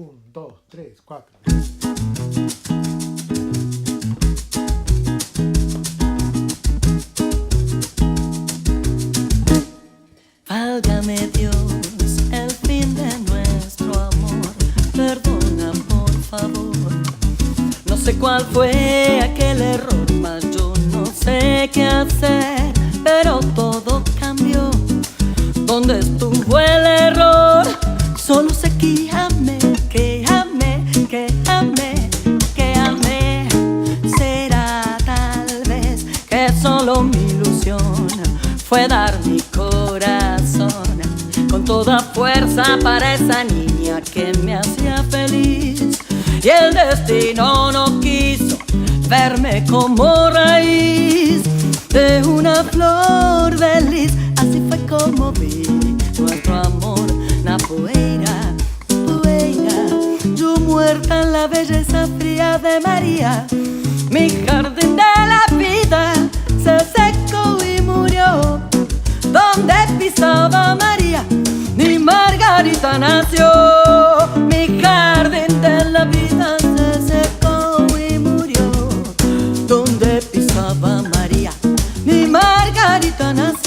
Un, dos, tres, cuatro. Válgame Dios, el fin de nuestro amor. Perdona, por favor. No sé cuál fue aquel error, mas yo no sé qué hacer. Pero todo cambió. ¿Dónde estuvo el error? Solo sé que amé, que amé, que amé, que amé. Será tal vez que solo mi ilusión fue dar mi corazón con toda fuerza para esa niña que me hacía feliz. Y el destino no quiso verme como raíz de una flor de lis. Así fue como vi nuestro amor, na poeira, poeira. Yo muerta en la belleza fría de María, mi jardín de la vida se secó y murió. Donde pisaba María, mi Margarita nació. Mi jardín de la vida se secó y murió. Donde pisaba María, mi Margarita nació.